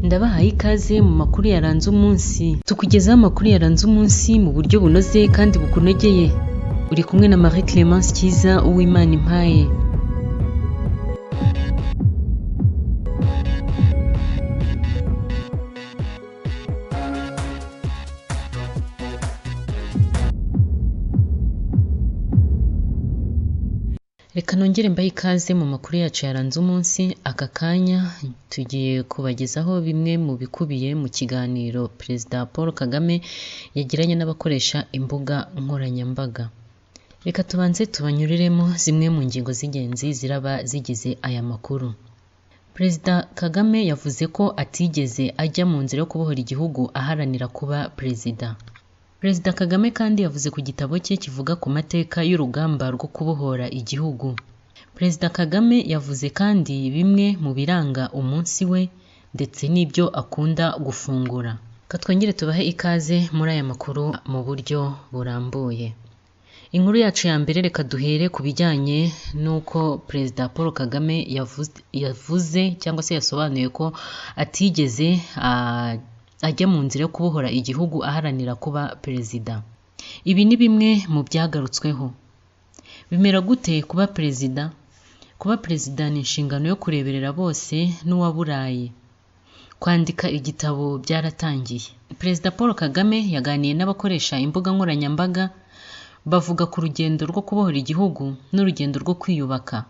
Ndabahaye ikaze mu makuru yaranze umunsi. Tukugezaho amakuru yaranze umunsi mu buryo bunoze kandi bukunogeye. Uri kumwe na Marie Clemence Cyiza Uwimana Impaye. Reka nongere mbahe ikaze mu makuru yacu yaranze umunsi, aka kanya tugiye kubagezaho bimwe mu bikubiye mu kiganiro Perezida Paul Kagame yagiranye n'abakoresha imbuga nkoranyambaga. Reka tubanze tubanyuriremo zimwe mu ngingo z'ingenzi ziraba zigize aya makuru. Perezida Kagame yavuze ko atigeze ajya mu nzira yo kubohora igihugu aharanira kuba perezida. Perezida Kagame kandi yavuze ku gitabo cye kivuga ku mateka y'urugamba rwo kubohora igihugu. Perezida Kagame yavuze kandi bimwe mu biranga umunsi we ndetse n'ibyo akunda gufungura. Reka twongere tubahe ikaze muri aya makuru mu buryo burambuye. Inkuru yacu ya mbere reka duhere ku bijyanye n'uko Perezida Paul Kagame yavuze cyangwa se yasobanuye ko atigeze ajya mu nzira yo kubohora igihugu aharanira kuba perezida. Ibi ni bimwe mu byagarutsweho. Bimera gute kuba perezida? Kuba perezida ni inshingano yo kureberera bose n'uwaburaye. Kwandika igitabo byaratangiye. Perezida Paul Kagame yaganiye n'abakoresha imbuga nkoranyambaga bavuga ku rugendo rwo kubohora igihugu n'urugendo rwo kwiyubaka.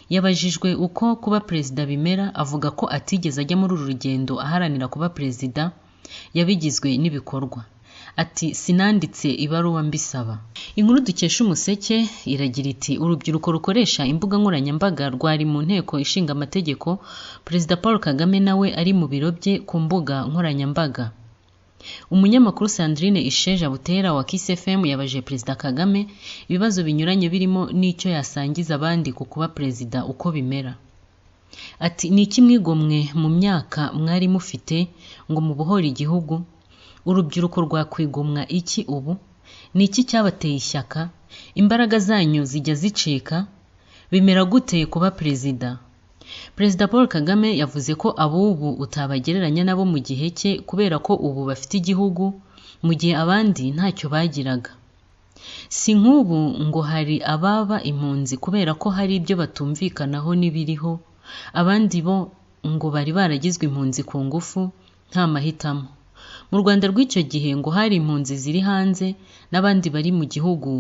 Yabajijwe uko kuba perezida bimera, avuga ko atigeze ajya muri uru rugendo aharanira kuba perezida, yabigizwe n'ibikorwa. Ati sinanditse ibaruwa mbisaba. Inkuru dukesha Umuseke iragira iti urubyiruko rukoresha imbuga nkoranyambaga rwari mu nteko ishinga amategeko, Perezida Paul Kagame nawe ari mu biro bye ku mbuga nkoranyambaga. Umunyamakuru Sandrine Isheja Butera wa Kiss FM yabajije Perezida Kagame ibibazo binyuranye birimo n'icyo yasangiza abandi ku kuba perezida uko bimera. Ati ni iki mwigomwe mu myaka mwari mufite ngo mubohore igihugu? Urubyiruko rwakwigomwa iki ubu? Ni iki cyabateye ishyaka? Imbaraga zanyu zijya zicika? Bimera gute kuba perezida? Perezida Paul Kagame yavuze ko ab'ubu utabagereranya nabo mu gihe cye kubera ko ubu bafite igihugu, mu gihe abandi ntacyo bagiraga. Si nk'ubu ngo hari ababa impunzi kubera ko hari ibyo batumvikanaho n'ibiriho, abandi bo ngo bari baragizwe impunzi ku ngufu, nta mahitamo. Mu Rwanda rw'icyo gihe ngo hari impunzi ziri hanze n'abandi bari mu gihugu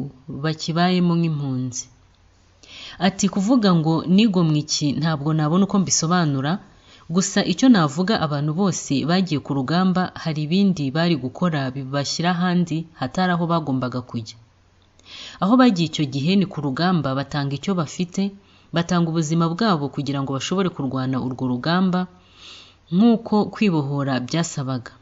bakibayemo nk'impunzi. Ati kuvuga ngo nigomwe iki ntabwo nabona uko mbisobanura, gusa icyo navuga abantu bose bagiye ku rugamba hari ibindi bari gukora bibashyira ahandi hatari aho bagombaga kujya. Aho bagiye icyo gihe ni ku rugamba batanga icyo bafite, batanga ubuzima bwabo kugira ngo bashobore kurwana urwo rugamba nk'uko kwibohora byasabaga.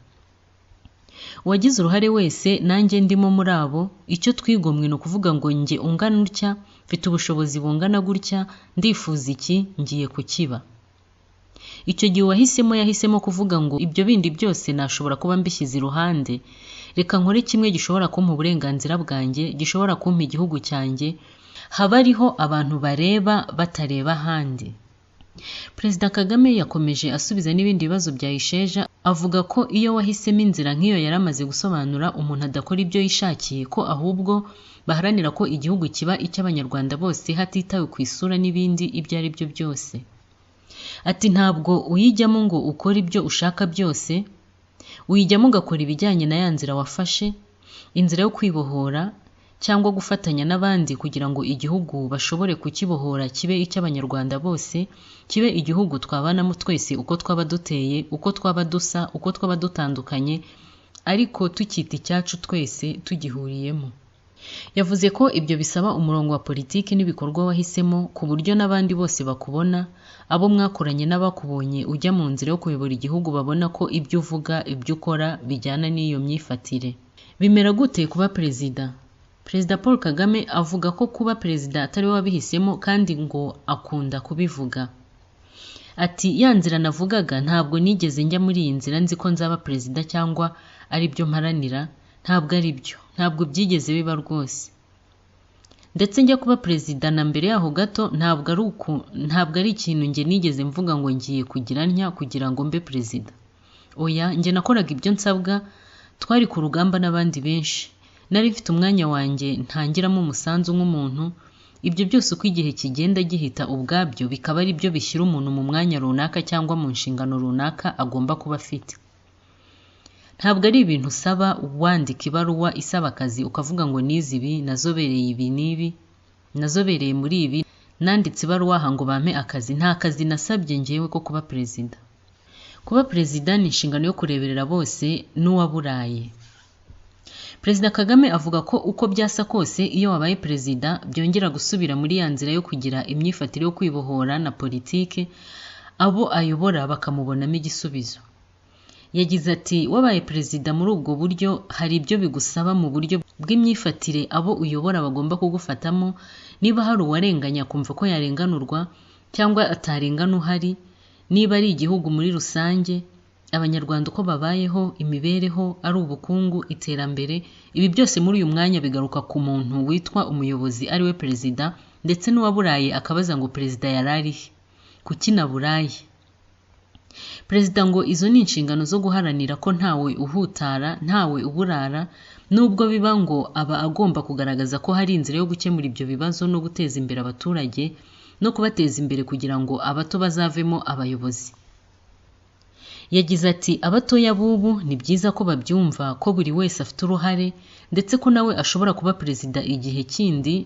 Uwagize uruhare wese nanjye ndimo muri abo, icyo twigomwe ni ukuvuga ngo njye ungana utya, mfite ubushobozi bungana gutya, ndifuza iki, ngiye kukiba. Icyo gihe uwahisemo yahisemo kuvuga ngo ibyo bindi byose nashobora kuba mbishyize iruhande, reka nkore kimwe gishobora kumpa uburenganzira bwanjye, gishobora kumpa igihugu cyanjye, haba ariho abantu bareba batareba ahandi. Perezida Kagame yakomeje asubiza n'ibindi bibazo bya Isheja, avuga ko iyo wahisemo inzira nk'iyo yari amaze gusobanura umuntu adakora ibyo yishakiye, ko ahubwo baharanira ko igihugu kiba icy'Abanyarwanda bose hatitawe ku isura n'ibindi ibyo ari byo byose. Ati ntabwo uyijyamo ngo ukore ibyo ushaka byose, uyijyamo ugakora ibijyanye na ya nzira wafashe, inzira yo kwibohora cyangwa gufatanya n'abandi kugira ngo igihugu bashobore kukibohora kibe icy'Abanyarwanda bose, kibe igihugu twabanamo twese uko twaba duteye, uko twaba dusa, uko twaba dutandukanye, ariko tukita icyacu twese tugihuriyemo. Yavuze ko ibyo bisaba umurongo wa politiki n'ibikorwa wahisemo ku buryo n'abandi bose bakubona, abo mwakoranye n'abakubonye ujya mu nzira yo kuyobora igihugu babona ko ibyo uvuga, ibyo ukora bijyana n'iyo myifatire. Bimera gute kuba perezida? Perezida Paul Kagame avuga ko kuba perezida atari we wabihisemo kandi ngo akunda kubivuga. Ati ya nzira navugaga ntabwo nigeze njya muri iyi nzira nzi ko nzaba perezida cyangwa ari byo mparanira, ntabwo ari byo, ntabwo byigeze biba rwose. Ndetse njya kuba perezida na mbere yaho gato ntabwo ari ikintu njye nigeze mvuga ngo ngiye kugira ntya kugira ngo mbe perezida. Oya, njye nakoraga ibyo nsabwa, twari ku rugamba n'abandi benshi. Nari mfite umwanya wanjye ntangiramo umusanzu nk'umuntu, ibyo byose uko igihe kigenda gihita ubwabyo bikaba ari byo bishyira umuntu mu mwanya runaka cyangwa mu nshingano runaka agomba kuba afite. Ntabwo ari ibintu usaba wandika ibaruwa isaba akazi ukavuga ngo nize ibi, nazobereye ibi n'ibi, nazobereye muri ibi, nanditse ibaruwa aha ngo bampe akazi, nta kazi nasabye njyewe ko kuba perezida. Kuba perezida ni inshingano yo kureberera bose n'uwaburaye. Perezida Kagame avuga ko uko byasa kose iyo wabaye perezida byongera gusubira muri ya nzira yo kugira imyifatire yo kwibohora na politike, abo ayobora bakamubonamo igisubizo. Yagize ati wabaye perezida muri ubwo buryo hari ibyo bigusaba mu buryo bw'imyifatire abo uyobora bagomba kugufatamo, niba hari uwarenganya akumva ko yarenganurwa cyangwa atarengana uhari, niba ari igihugu muri rusange, Abanyarwanda uko babayeho, imibereho, ari ubukungu, iterambere, ibi byose muri uyu mwanya bigaruka ku muntu witwa umuyobozi ariwe perezida, ndetse n'uwaburaye akabaza ngo perezida yari arihe? Kuki naburaye? Perezida ngo izo ni inshingano zo guharanira ko ntawe uhutara, ntawe uburara, nubwo biba ngo aba agomba kugaragaza ko hari inzira yo gukemura ibyo bibazo no guteza imbere abaturage no kubateza imbere kugira ngo abato bazavemo abayobozi. Yagize ati abatoya b'ubu ni byiza ko babyumva ko buri wese afite uruhare ndetse ko nawe ashobora kuba perezida igihe kindi,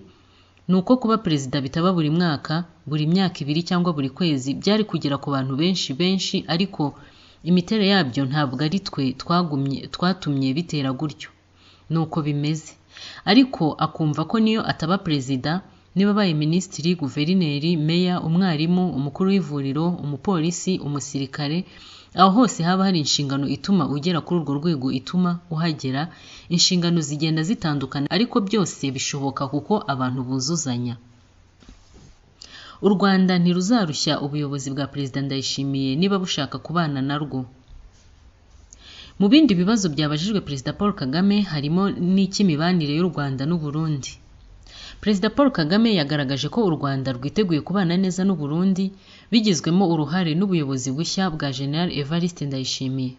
ni uko kuba perezida bitaba buri mwaka, buri myaka ibiri cyangwa buri kwezi, byari kugera ku bantu benshi benshi ariko imiterere yabyo ntabwo ari twe twatumye bitera gutyo, ni uko bimeze. Ariko akumva ko niyo ataba perezida, niba abaye minisitiri, guverineri, meya, umwarimu, umukuru w'ivuriro, umupolisi, umusirikare, aho hose haba hari inshingano ituma ugera kuri urwo rwego ituma uhagera, inshingano zigenda zitandukana ariko byose bishoboka kuko abantu buzuzanya. U Rwanda ntiruzarushya ubuyobozi bwa Perezida Ndayishimiye niba bushaka kubana narwo. Mu bindi bibazo byabajijwe Perezida Paul Kagame harimo n'icy'imibanire y'u Rwanda n'u Burundi. Perezida Paul Kagame yagaragaje ko u Rwanda rwiteguye kubana neza n'u Burundi bigizwemo uruhare n'ubuyobozi bushya bwa Gen. Evariste Ndayishimiye.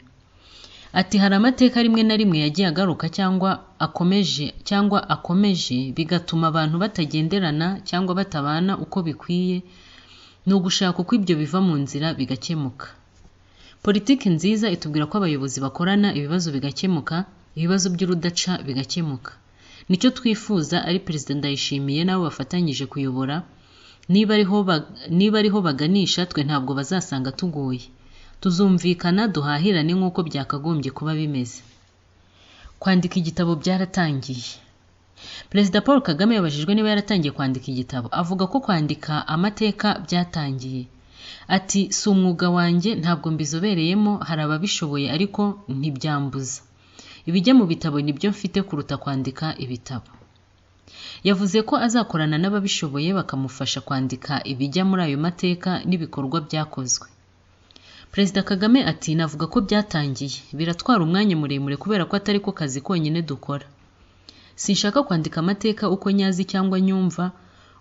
Ati hari amateka rimwe na rimwe yagiye agaruka cyangwa akomeje bigatuma abantu batagenderana cyangwa batabana uko bikwiye, ni ugushaka uko ibyo biva mu nzira bigakemuka. Politiki nziza itubwira ko abayobozi bakorana ibibazo bigakemuka, ibibazo by'urudaca bigakemuka. Nicyo twifuza ari Perezida Ndayishimiye n'abo bafatanyije kuyobora, niba ariho baganisha twe ntabwo bazasanga tugoye. Tuzumvikana duhahirane nk'uko byakagombye kuba bimeze. Kwandika igitabo byaratangiye. Perezida Paul Kagame yabajijwe niba yaratangiye kwandika igitabo, avuga ko kwandika amateka byatangiye. Ati si umwuga wanjye ntabwo mbizobereyemo, hari ababishoboye ariko ntibyambuza. Ibijya mu bitabo nibyo mfite kuruta kwandika ibitabo. Yavuze ko azakorana n'ababishoboye bakamufasha kwandika ibijya muri ayo mateka n'ibikorwa byakozwe. Perezida Kagame ati navuga ko byatangiye, biratwara umwanya muremure kubera ko atari ko kazi konyine dukora. Sinshaka kwandika amateka uko nyazi cyangwa nyumva,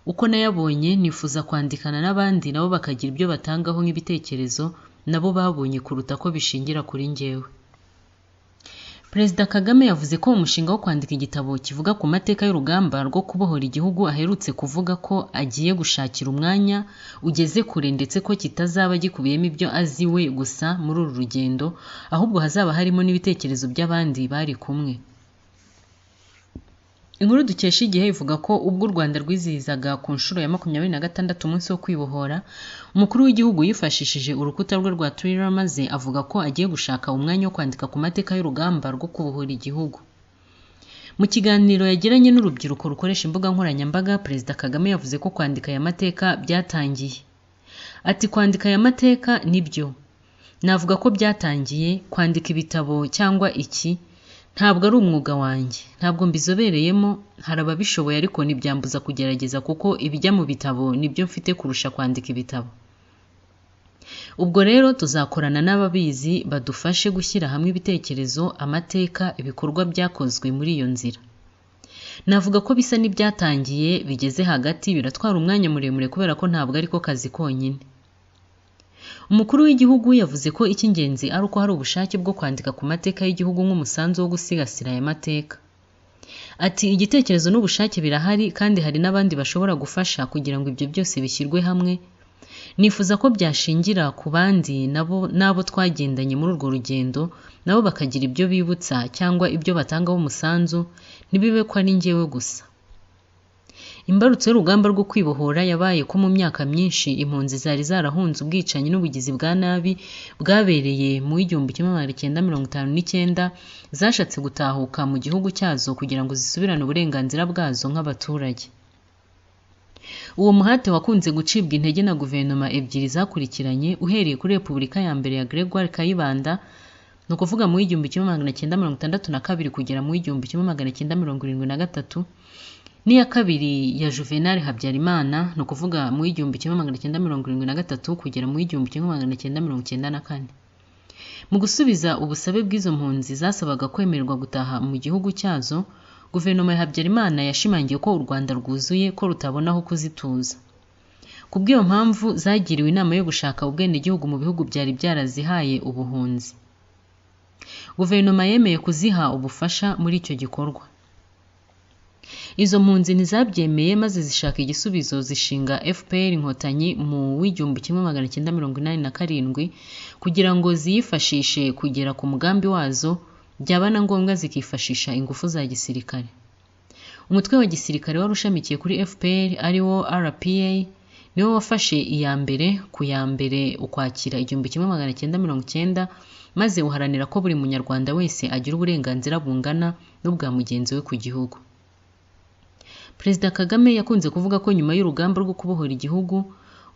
uko nayabonye nifuza kwandikana n'abandi nabo bakagira ibyo batangaho nk'ibitekerezo nabo babonye kuruta ko bishingira kuri njyewe. Perezida Kagame yavuze ko umushinga wo kwandika igitabo kivuga ku mateka y'urugamba rwo kubohora igihugu aherutse kuvuga ko agiye gushakira umwanya ugeze kure ndetse ko kitazaba gikubiyemo ibyo azi we gusa muri uru rugendo, ahubwo hazaba harimo n'ibitekerezo by'abandi bari kumwe. Inkuru dukesha Igihe ivuga ko ubwo u Rwanda rwizihizaga ku nshuro ya 26 umunsi wo kwibohora, umukuru w'igihugu yifashishije urukuta rwe rwa Twitter maze avuga ko agiye gushaka umwanya wo kwandika ku mateka y'urugamba rwo kubohora igihugu. Mu kiganiro yagiranye n'urubyiruko rukoresha imbuga nkoranyambaga, Perezida Kagame yavuze ko kwandika aya mateka byatangiye. Ati kwandika aya mateka nibyo. Navuga ko byatangiye, kwandika ibitabo cyangwa iki, ntabwo ari umwuga wanjye, ntabwo mbizobereyemo, hari ababishoboye ariko ntibyambuza kugerageza kuko ibijya mu bitabo nibyo mfite kurusha kwandika ibitabo. Ubwo rero tuzakorana n'ababizi badufashe gushyira hamwe ibitekerezo, amateka, ibikorwa byakozwe muri iyo nzira. Navuga ko bisa n'ibyatangiye bigeze hagati, biratwara umwanya muremure kubera ko ntabwo ariko kazi konyine. Umukuru w'igihugu yavuze ko icy'ingenzi ari uko hari ubushake bwo kwandika ku mateka y'igihugu nk'umusanzu wo gusigasira aya mateka. Ati “Igitekerezo n'ubushake birahari kandi hari n'abandi bashobora gufasha kugira ngo ibyo byose bishyirwe hamwe, nifuza ko byashingira ku bandi n'abo twagendanye muri urwo rugendo nabo bakagira ibyo bibutsa cyangwa ibyo batangaho umusanzu, ntibibe ko ari njyewe gusa.” Imbarutso y'urugamba rwo kwibohora yabaye ko mu myaka myinshi impunzi zari zarahunze ubwicanyi n'ubugizi bwa nabi bwabereye mu 1959 zashatse gutahuka mu gihugu cyazo kugira ngo zisubirane uburenganzira bwazo nk'abaturage. Uwo muhate wakunze gucibwa intege na guverinoma ebyiri zakurikiranye uhereye kuri Repubulika ya mbere ya Gregoire Kayibanda, ni ukuvuga mu 1962 kugera mu 1973, n'iya kabiri ya Juvenal Habyarimana, ni ukuvuga mu 1973 kugera mu 1994. Mu gusubiza ubusabe bw'izo mpunzi zasabaga kwemererwa gutaha mu gihugu cyazo, Guverinoma ya Habyarimana yashimangiye ko u Rwanda rwuzuye ko rutabona aho kuzituza. Ku bw'iyo mpamvu zagiriwe inama yo gushaka ubwenegihugu mu bihugu byari byarazihaye ubuhunzi. Guverinoma yemeye kuziha ubufasha muri icyo gikorwa. Izo mpunzi ntizabyemeye maze zishaka igisubizo zishinga FPR Inkotanyi mu 1987 kugira ngo ziyifashishe kugera ku mugambi wazo, byaba na ngombwa zikifashisha ingufu za gisirikare. Umutwe wa gisirikare wari ushamikiye kuri FPR ari wo RPA niwo wafashe iya mbere ku ya mbere Ukwakira 1990 maze uharanira ko buri munyarwanda wese agira uburenganzira bungana n'ubwa mugenzi we ku gihugu. Perezida Kagame yakunze kuvuga ko nyuma y'urugamba rwo kubohora igihugu,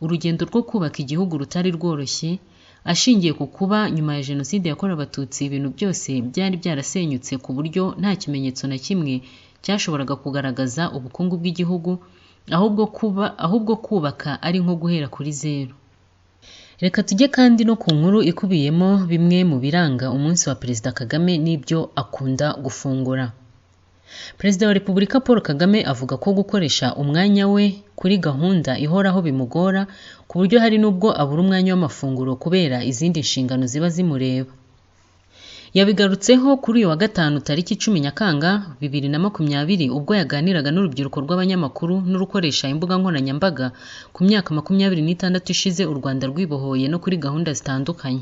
urugendo rwo kubaka igihugu rutari rworoshye, ashingiye ku kuba nyuma ya Jenoside yakorewe Abatutsi ibintu byose byari byarasenyutse ku buryo nta kimenyetso na kimwe cyashoboraga kugaragaza ubukungu bw'igihugu, ahubwo kubaka ari nko guhera kuri zeru. Reka tujye kandi no ku nkuru ikubiyemo bimwe mu biranga umunsi wa Perezida Kagame n'ibyo akunda gufungura. Perezida wa Repubulika Paul Kagame avuga ko gukoresha umwanya we kuri gahunda ihoraho bimugora ku buryo hari n'ubwo abura umwanya w'amafunguro kubera izindi nshingano ziba zimureba. Yabigarutseho kuri uyu wa gatanu tariki 10 Nyakanga 2020 ubwo yaganiraga n'urubyiruko rw'abanyamakuru n'urukoresha imbuga nkoranyambaga ku myaka 26 ishize u Rwanda rwibohoye no kuri gahunda zitandukanye.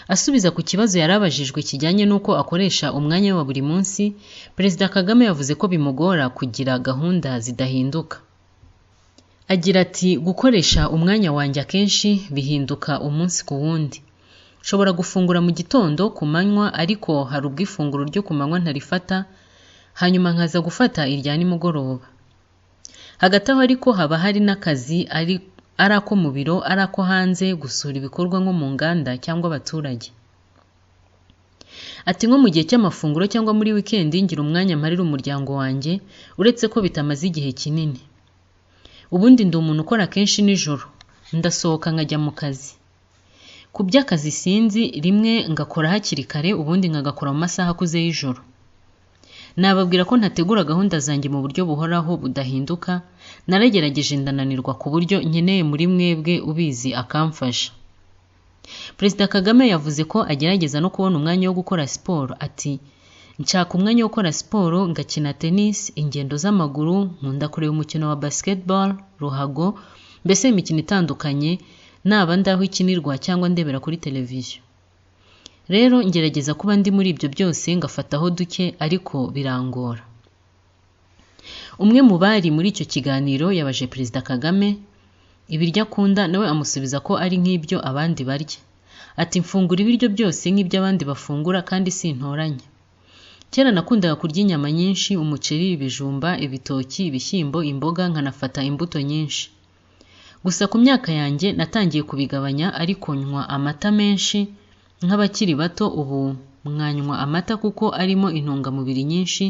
Asubiza ku kibazo yari abajijwe kijyanye n'uko akoresha umwanya we wa buri munsi, Perezida Kagame yavuze ko bimugora kugira gahunda zidahinduka. Agira ati “Gukoresha umwanya wanjye akenshi bihinduka umunsi ku wundi. Nshobora gufungura mu gitondo, ku manywa, ariko hari ubwo ifunguro ryo ku manywa ntarifata, hanyuma nkaza gufata irya nimugoroba. Hagati aho ariko haba hari n'akazi ari ako mu biro, ari ako hanze, gusura ibikorwa nko mu nganda cyangwa abaturage.” Ati “Nko mu gihe cy'amafunguro cyangwa muri wikendi ngira umwanya mparira umuryango wanjye, uretse ko bitamaze igihe kinini. Ubundi ndi umuntu ukora kenshi nijoro, ndasohoka nkajya mu kazi. Ku by'akazi sinzi, rimwe ngakora hakiri kare ubundi nkagakora mu masaha akuze y'ijoro. Nababwira ko ntategura gahunda zanjye mu buryo buhoraho budahinduka, naragerageje ndananirwa ku buryo nkeneye muri mwebwe ubizi akamfasha.” Perezida Kagame yavuze ko agerageza no kubona umwanya wo gukora siporo, ati “Nshaka umwanya wo gukora siporo, ngakina tennis, ingendo z'amaguru, nkunda kureba umukino wa basketball, ruhago, mbese imikino itandukanye, naba ndi aho ikinirwa cyangwa ndebera kuri televiziyo. Rero ngerageza kuba ndi muri ibyo byose ngafataho duke ariko birangora.” Umwe mu bari muri icyo kiganiro yabaje Perezida Kagame ibiryo akunda, nawe amusubiza ko ari nk'ibyo abandi barya. Ati “Mfungura ibiryo byose nk'ibyo abandi bafungura kandi sintoranya. Kera nakundaga kurya inyama nyinshi, umuceri, ibijumba, ibitoki, ibishyimbo, imboga, nkanafata imbuto nyinshi. Gusa ku myaka yanjye natangiye kubigabanya ariko nywa amata menshi nk'abakiri bato ubu mwanywa amata kuko arimo intungamubiri nyinshi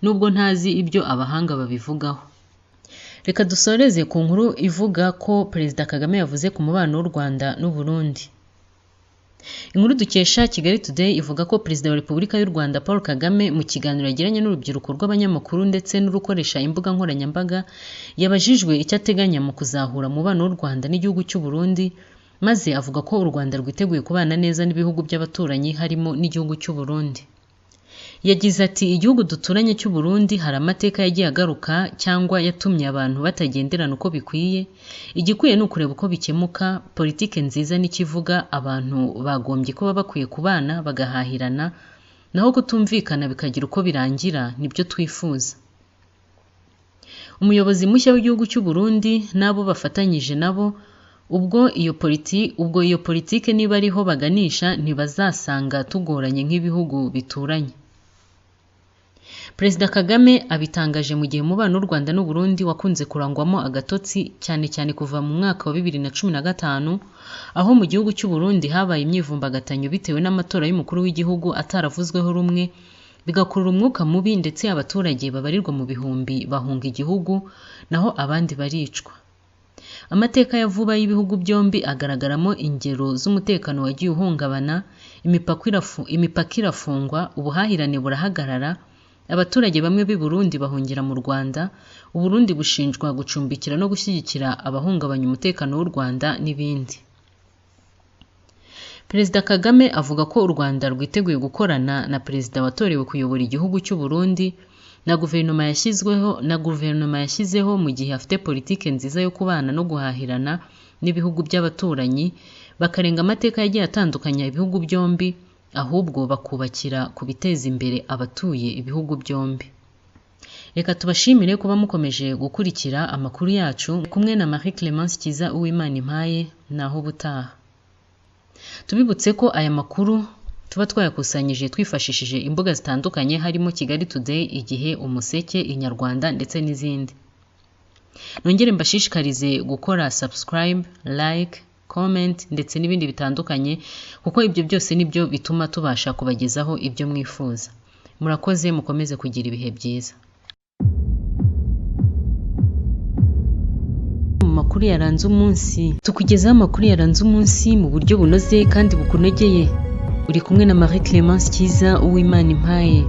nubwo ntazi ibyo abahanga babivugaho.” Reka dusoreze ku nkuru ivuga ko Perezida Kagame yavuze ku mubano w'u Rwanda n'u Burundi. Inkuru dukesha Kigali Today ivuga ko Perezida wa Repubulika y'u Rwanda Paul Kagame mu kiganiro yagiranye n'urubyiruko rw'abanyamakuru ndetse n'urukoresha imbuga nkoranyambaga yabajijwe icyo ateganya mu kuzahura umubano w'u Rwanda n'igihugu cy'u Burundi Maze avuga ko u Rwanda rwiteguye kubana neza n'ibihugu by'abaturanyi harimo n'igihugu cy'u Burundi. Yagize ati “Igihugu duturanye cy'u Burundi hari amateka yagiye agaruka cyangwa yatumye abantu batagenderana uko bikwiye, igikwiye ni ukureba uko bikemuka, politike nziza n'ikivuga abantu bagombye kuba bakwiye kubana bagahahirana, naho kutumvikana bikagira uko birangira nibyo twifuza.” Umuyobozi mushya w'igihugu cy'u Burundi n'abo bafatanyije nabo ubwo iyo politike niba ariho baganisha ntibazasanga tugoranye nk'ibihugu bituranye. Perezida Kagame abitangaje mu gihe umubano w'u Rwanda n'u Burundi wakunze kurangwamo agatotsi cyane cyane kuva mu mwaka wa 2015 aho mu gihugu cy'u Burundi habaye imyivumbagatanyo bitewe n'amatora y'umukuru w'igihugu ataravuzweho rumwe, bigakurura umwuka mubi ndetse abaturage babarirwa mu bihumbi bahunga igihugu naho abandi baricwa. Amateka ya vuba y'ibihugu byombi agaragaramo ingero z'umutekano wagiye uhungabana, imipaka irafungwa, ubuhahirane burahagarara, abaturage bamwe b'i Burundi bahungira mu Rwanda, u Burundi bushinjwa gucumbikira no gushyigikira abahungabanya umutekano w'u Rwanda n'ibindi. Perezida Kagame avuga ko u Rwanda rwiteguye gukorana na Perezida watorewe kuyobora igihugu cy'u Burundi na guverinoma yashyizeho mu gihe afite politike nziza yo kubana no guhahirana n'ibihugu by'abaturanyi, bakarenga amateka yagiye atandukanya ibihugu byombi, ahubwo bakubakira ku biteza imbere abatuye ibihugu byombi. Reka tubashimire kuba mukomeje gukurikira amakuru yacu, kumwe na Marie Clemence Cyiza Uwimana Impaye, naho ubutaha. Tubibutse ko aya makuru tuba twayakusanyije twifashishije imbuga zitandukanye harimo Kigali Today, Igihe, Umuseke, Inyarwanda ndetse n'izindi. Nongere mbashishikarize gukora subscribe, like, comment ndetse n'ibindi bitandukanye kuko ibyo byose nibyo bituma tubasha kubagezaho ibyo mwifuza. Murakoze, mukomeze kugira ibihe byiza. Mu makuru yaranze umunsi, tukugezaho amakuru yaranze umunsi mu buryo bunoze kandi bukunogeye. Uri kumwe na Marie Clemence Cyiza Uwimana Impaye.